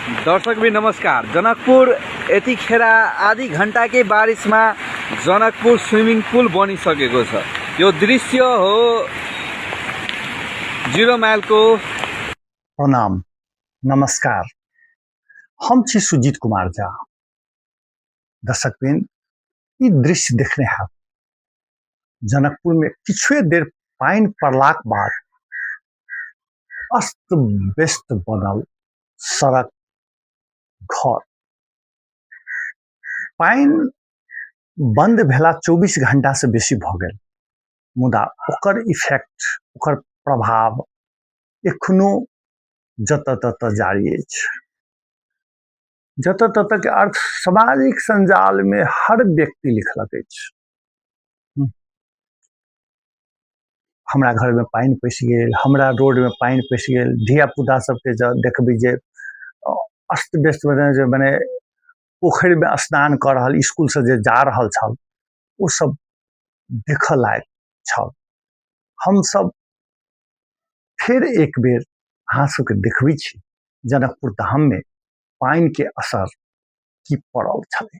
दर्शक भी नमस्कार। जनकपुर यतिखेर आधी घण्टाकै बारिशमा जनकपुर स्विमिङ पुल बनिसकेको छ। यो दृश्य हो 0 माइलको। प्रणाम, नमस्कार। हम छी सुजीत कुमार झा। दर्शकवृंद, ई दृश्य देखने हैब, जनकपुर में किछुए देर पानि पड़लाक बाद अस्त व्यस्त बनल सड़क, घर। पानि बंद भेला 24 घंटा से बेसी भऽ गेल, मुदा ओकर इफेक्ट, ओकर प्रभाव एखनो जतऽ ततऽ जारी अछि। जतऽ ततऽ के अर्थ सामाजिक संजाल में हर व्यक्ति लिखलक अछि, हमरा घरमे पानि पैसि गेल, हमरा रोडमे पानि पैसि गेल। धियापुता सबके जँ देखबै जे अस्त व्यस्त जे मने पोखरिमे स्नान कऽ रहल, इसकुलसँ जे जा रहल छल, ओ सब देखऽ लायक छल। हमसब फेर एक बेर अहाँ सबके देखबै छी जनकपुर धाममे पानिके असर की पड़ल छलै।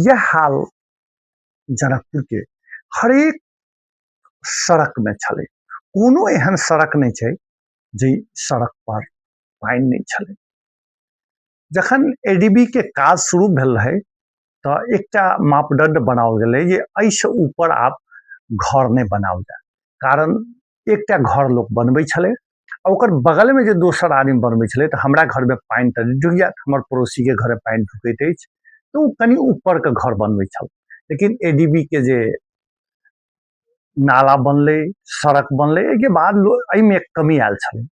यह हाल जनकपुर के हरेक सड़क में छलै। कोनो एहन सड़क नहि छै जे सड़क पर पानि नहि छलै। जखन एडीबी के काज शुरू भेल रहै तऽ एकटा मापदंड बनाओल गेलै जे एहिसँ ऊपर आब घर नहि बनाओल जाय, कारण एकटा घर लोक बनबै छलै आ ओकर बगलमे जे दोसर आदमी बनबै छलै तऽ हमरा घरमे पानि तऽ नहि ढुकि जायत, हमर पड़ोसीके घरमे पानि ढुकैत अछि, तऽ ओ कनि ऊपरके घर बनबै छल। लेकिन ए डी बी के जे नाला बनलै, सड़क बनलै, एहिके बाद लोक एहिमे कमी आयल छलै।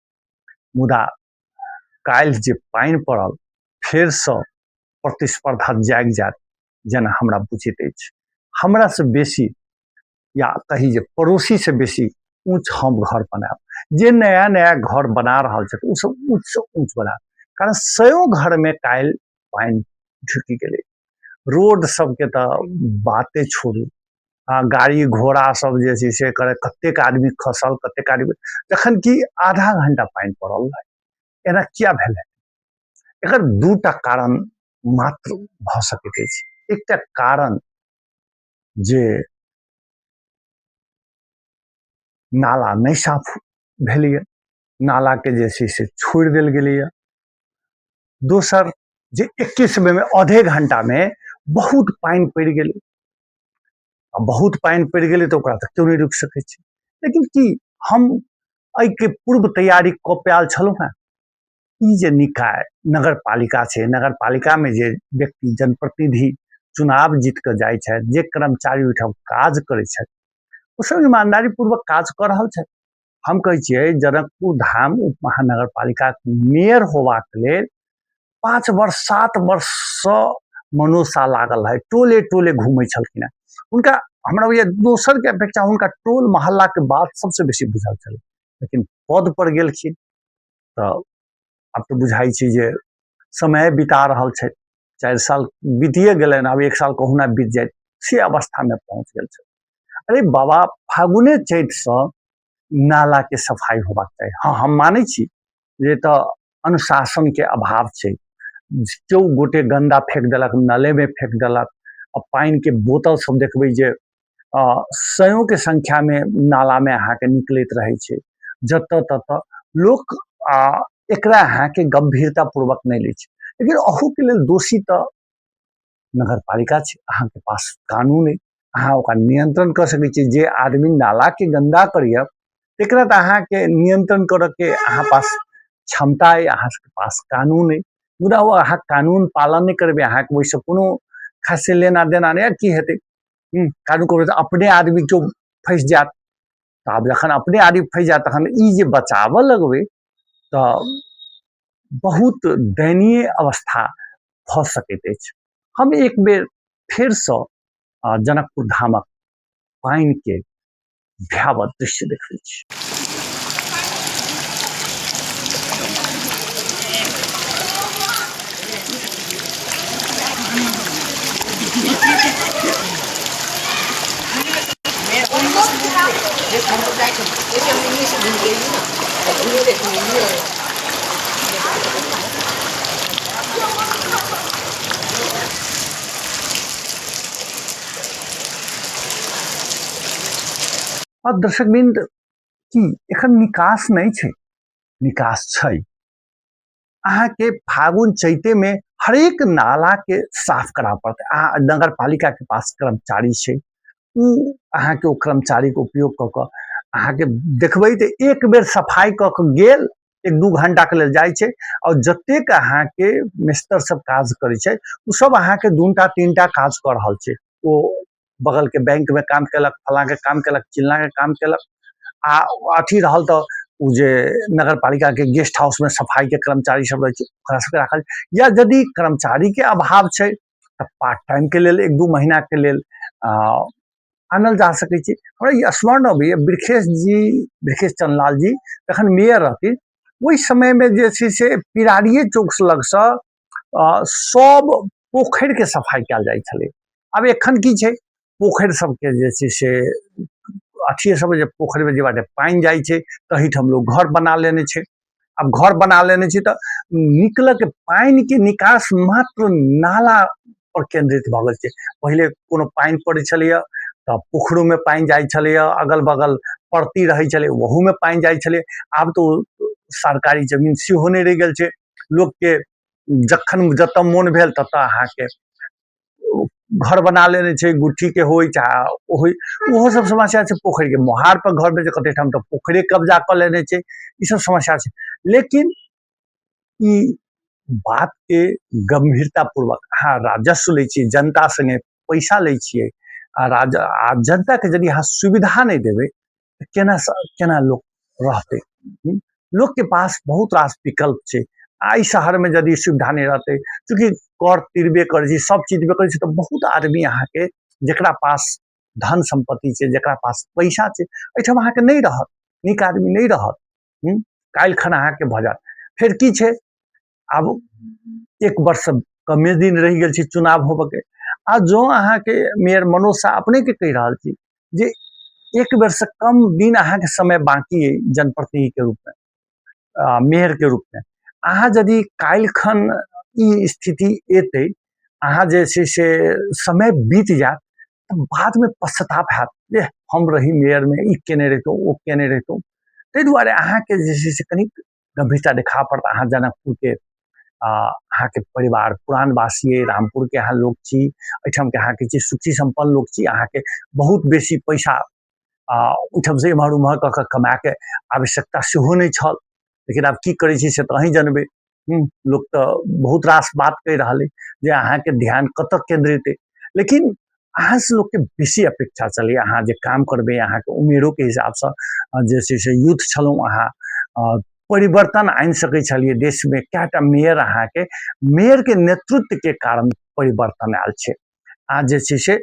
मुदा काल्हि जे पानि पड़ल, फेरसँ प्रतिस्पर्धा जागि जायत जेना हमरा बुझैत अछि। हमरासँ बेसी या कही जे पड़ोसीसँ बेसी ऊँच हम घर बनायब। जे नया नया घर बना रहल छथि ओ सब ऊँचसँ ऊँच बनायब, कारण सयो घरमे काल्हि पानि ढुकि गेलै। रोड सबके तऽ बाते छोड़ू, आ गाड़ी घोड़ा सब जे छै से करे कतेक आदमी खसल, कतेक आदमी, जखन कि आधा घंटा पानि पड़ल रहै। एना किया भेलै? एकर दूटा कारण मात्र भऽ सकैत अछि। एकटा कारण जे नाला नहि साफ भेलैए, नालाके जे छै से छोड़ि देल गेलैए। दोसर जे एके समयमे आधे घंटामे बहुत पानि पड़ि गेलै, आ बहुत पानि पड़ि गेलै तऽ ओकरा तऽ केओ नहि रोकि सकै छै। लेकिन की हम एहिके पूर्व तैयारी कऽ पायल छलहुँ हेँ? ई जे निकाय नगर पालिका छै, नगर पालिकामे जे व्यक्ति जनप्रतिनिधि चुनाव जीत कऽ जाइ छथि, जे कर्मचारी ओहिठाम काज करै छथि, ओ सब ईमानदारी पूर्वक काज कऽ रहल छथि? हम कहै छियै, जनकपुर धाम उप महानगर पालिकाक मेयर होबाक लेल 5 वर्ष 7 वर्षसँ मनोसा लागल है, टोले टोले घूमै छलखिन हेँ। हुनका हमरा बुझाइए दोसरके अपेक्षा हुनका टोल मोहल्लाके बात सबसँ बेसी बुझल छलै। लेकिन पद पर गेलखिन तऽ आब तऽ बुझाइ छै जे समय बिता रहल छथि। 4 साल बीतिए गेलनि, आब 1 साल कहुना बीत जायत से अवस्थामे पहुँच गेल छथि। अरे बाबा, फागुने चैतसँ नालाके सफाइ होबाक चाही। हँ, हम मानै छी जे तऽ अनुशासनके अभाव छै, केओ गोटे गन्दा फेक देलक, नलेमे फेक देलक, आ पानिके बोतल सब देखबै जे सयोके संख्यामे नालामे अहाँके निकलैत रहै छै जतऽ ततऽ। लोक आ एकरा अहाँके गंभीरता पूर्वक नहि लै छै। लेकिन अहूके लेल दोषी तऽ नगरपालिका छै। अहाँके पास कानून अइ, अहाँ ओकरा नियंत्रण कऽ सकै छी। जे आदमी नालाके गन्दा करैए तकरा तऽ अहाँके नियंत्रण करऽके अहाँ पास क्षमता अइ, अहाँ सबके पास कानून अइ। मुदा ओ अहाँ कानून पालन नहि करबै, अहाँके ओहिसँ कोनो खासे लेना देना नहि। की हेतै कानून करबै तऽ अपने आदमी केओ फँसि जायत। तऽ आब जखन अपने आदमी फँसि जायत तखन ई जे बचाबऽ लगबै तऽ बहुत दयनीय अवस्था भऽ सकैत अछि। हम एक बेर फेरसँ जनकपुर धामक पानिके भयावह दृश्य देखबै छी। आ दर्शकवृन्द, की एखन निकास नहि छै? निकास छै। अहाँके फागुन चैतेमे हरेक नालाके साफ करऽ पड़तै। अहाँ नगर पालिकाके पास कर्मचारी छै, ओ अहाँके ओ कर्मचारीके उपयोग कऽ कऽ अहाँके देखबै तऽ एक बेर सफाइ कऽ कऽ गेल, 1-2 घंटाके लेल जाइ छै, आओर जतेक अहाँके मिस्तर सब काज करै छै ओ सब अहाँके 2टा 3टा काज कऽ रहल छै। ओ बगलके बैंकमे काम केलक, फलाँके काम केलक, चिल्लाँके काम केलक, आ अथी रहल तऽ ओ जे नगर पालिकाके गेस्ट हाउसमे सफाइके कर्मचारी सब रहै छै ओकरा सबके राखल, या यदि कर्मचारीके अभाव छै तऽ पार्ट टाइमके लेल 1-2 महीनाके लेल आनल जा सकै छै। हमरा ई स्मरण अबैए, बिरखेश जी, बिरखेश चंदलाल जी तखन मेयर रहथिन, ओहि समयमे जे छै से पिरारिये चौक लगसँ सब पोखरिके सफाइ कयल जाइ छलै। आब एखन की छै, पोखरि सबके जे छै से अथिये सब जे पोखरिमे जे बाटे पानि जाइ छै तहीठाम लोक घर बना लेने छै। आब घर बना लेने छै तऽ निकलऽके पानिके निकास मात्र नाला पर केन्द्रित भऽ गेल छै। पहिले कोनो पानि पड़ै छलैए तऽ पोखरिमे पानि जाइ छलैए, अगल बगल परती रहै छलै ओहूमे पानि जाइ छलै। आब तऽ ओ सरकारी जमीन सेहो नहि रहि गेल छै। लोकके जखन जतऽ मोन भेल ततऽ अहाँके घर बना लेने छै, गुट्ठीके होइ चाहे ओ होइ, ओहो सब समस्या छै। पोखरिके मोहार पर घर छै, कते ठाम तऽ पोखरे कब्जा कऽ लेने छै। ई सब समस्या छै। लेकिन ई बातके गंभीरता पूर्वक अहाँ राजस्व लै छियै, जनता सङ्गे पैसा लै छियै, आ राज आ जनताके यदि अहाँ सुविधा नहि देबै तऽ केना केना लोक रहतै? लोकके पास बहुत रास विकल्प छै। आ एहि शहरमे यदि सुविधा नहि रहतै, चूँकि कर तिरबे करै छै, सब चीज देबे करै छै, तऽ बहुत आदमी अहाँके जकरा पास धन सम्पत्ति छै, जकरा पास पैसा छै, एहिठाम अहाँके नहि रहत, नीक आदमी नहि रहत। काल्हि खन अहाँके भऽ जायत। फेर की छै, आब एक वर्षसँ कमे दिन रहि गेल छै चुनाव होबऽके। आ जँ अहाँके मेयर मनोज साह अपनेके कहि रहल छी जे एक बेरसँ कम दिन अहाँके समय बाँकी अइ जनप्रतिनिधिके रूपमे, मेयरके रूपमे, अहाँ यदि काल्हि खन ई स्थिति एतै, अहाँ जे छै से समय बीत जायत तऽ बादमे पश्चाताप हैत जे हम रही मेयरमे ई केने रहितहुँ, ओ केने रहितहुँ। ताहि दुआरे अहाँके जे छै से कनिक गंभीरता देखा पड़त। अहाँ जनकपुरके अहाँके परिवार पुरान वासी अइ, रामपुरके अहाँ लोक छी, एहिठामके अहाँके छी सुखी सम्पन्न लोक छी, अहाँके बहुत बेसी पैसा ओहिठामसँ एम्हर ओम्हर कऽ कऽ कमाके आवश्यकता सेहो नहि छल। लेकिन आब की करै छी से तऽ अहीँ जनबै। लोक तऽ बहुत रास बात कहि रहल अइ जे अहाँके ध्यान कतऽ केन्द्रित अइ, लेकिन अहाँसँ लोकके बेसी अपेक्षा छलैए। अहाँ जे काम करबै, अहाँके उमेरोके हिसाबसँ जे छै से यूथ छलहुँ, अहाँ परिवर्तन आनि सकै छलियै देशमे। कएटा मेयर अहाँके मेयरके नेतृत्वके कारण परिवर्तन आयल छै। आ जे छै से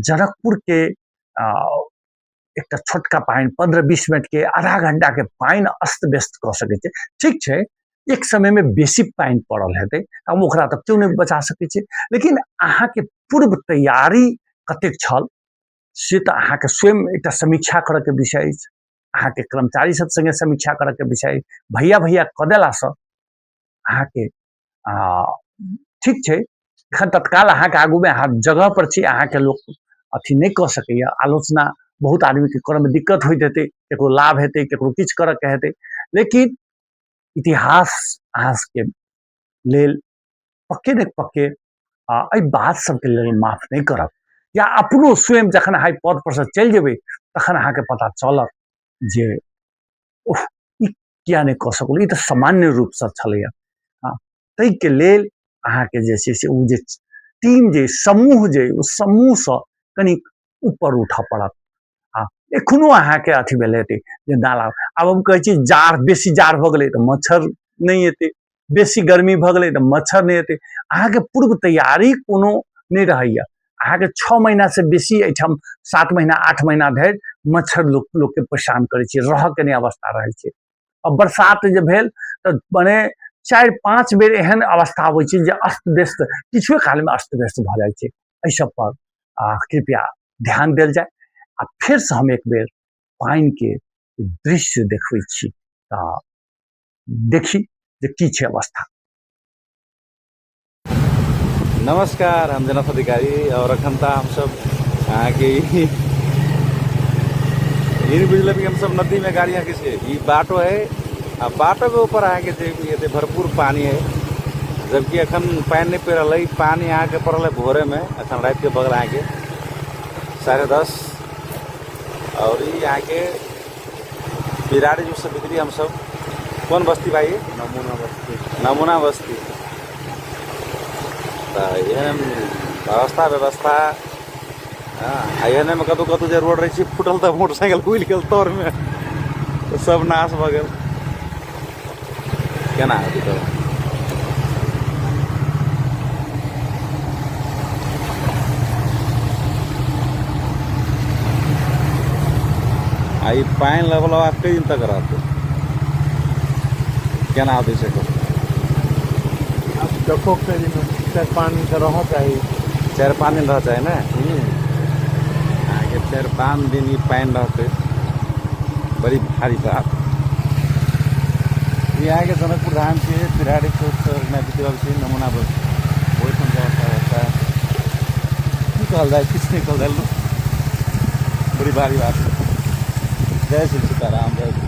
जनकपुरके एकटा छोटका पानि 15-20 मिनटके आधा घंटाके पानि अस्त व्यस्त कऽ सकै छै। ठीक छै, एक समयमे बेसी पानि पड़ल हेतै, आब ओकरा तऽ केओ नहि बचा सकै छै, लेकिन अहाँके पूर्व तैयारी कतेक छल से तऽ अहाँके स्वयं एकटा समीक्षा करऽके विषय अछि, अहाँके कर्मचारी सब सङ्गे समीक्षा करऽके विषय। भैया भैया कऽ देलासँ अहाँके ठीक छै, एखन तत्काल अहाँके आगूमे अहाँ जगह पर छी, अहाँके लोक अथी नहि कऽ सकैया आलोचना, बहुत आदमीके करऽमे दिक्कत होइत हेतै, ककरो लाभ हेतै, ककरो किछु करऽके हेतै, लेकिन इतिहास अहाँ सबके लेल पक्के ने पक्के एहि बात सबके लेल माफ नहि करत, या अपनो स्वयं जखन अहाँ एहि पद पर से चलि जेबै तखन अहाँके पता चलत जे ओह, ई किया नहि कऽ सकलहुँ, ई तऽ सामान्य रूपसँ छलैए। हँ, ताहिके लेल अहाँके जे छै से ओ जे टीम जे समूह जे ओ समूहसँ कनिक ऊपर उठऽ पड़त। हँ, एखनो अहाँके अथी भेल हेतै जे नाला, आब हम कहै छी जाड़ बेसी जाड़ भऽ गेलै तऽ मच्छर नहि एतै। बेसी गर्मी भऽ गेलै तऽ मच्छर नहि हेतै। अहाँके पूर्व तैयारी कोनो नहि रहैया। अहाँके 6 महीना से बेसी एहिठाम 7 महीना 8 महीना धरि मच्छर लोकके परेशान करै छै, रहऽके नहि अवस्था रहै छै। आ बरसात जे भेल तऽ मने 4-5 बेर एहन अवस्था अबै छै जे अस्त व्यस्त किछुए कालमे अस्त व्यस्त भऽ जाइ छै। एहि सब पर कृपया ध्यान देल जाय। आ फेरसँ हम एक बेर पानिके दृश्य देखबै छी, तऽ देखी जे की छै अवस्था। नमस्कार, हम जनक अधिकारी और अखन तऽ हमसब अहाँके ई बुझल कि हमसब नदी में गाड़ी हाँकै छियै। ई बाटो है आ बाटो के ऊपर अहाँके जे एते भरपूर पानी है, जबकि अखन पानि नहि पड़ि रहल है। पानी अहाँके पड़ल है भोरे में, अखन राति के बगल अहाँके 10:30। और ई अहाँके बिरारी जो सब बिक्री हमसब कोन बस्ती भाई? नमूना बस्ती। नमूना बस्ती। तऽ एहन व्यवस्था व्यवस्था आ एहनेमे कतहु कतहु जे रोड रहै छै फूटल तऽ मोटरसाइकिल खुलि गेल तरमे, तऽ सब नाश भऽ गेल। केना हेतै तऽ? आ ई पानि लेवल आब कई दिन तक रहतै, केना होतै से कहू? आब देखो कई दिन, 4-5 दिन तऽ रहऽ चाही। 4-5 दिन रह चाही ने? अहाँके 4-5 दिन ई पानि रहतै, बड़ी भारी बात। ई अहाँके जनकपुर धाम के पिरारी चौक से बीत रहल छी, नमूना बस ओहिठाम व्यवस्था व्यवस्था की कहल जाय, किछु नहि कहल जाय, बड़ी भारी बात। जय श्री सीताराम, जय श्री।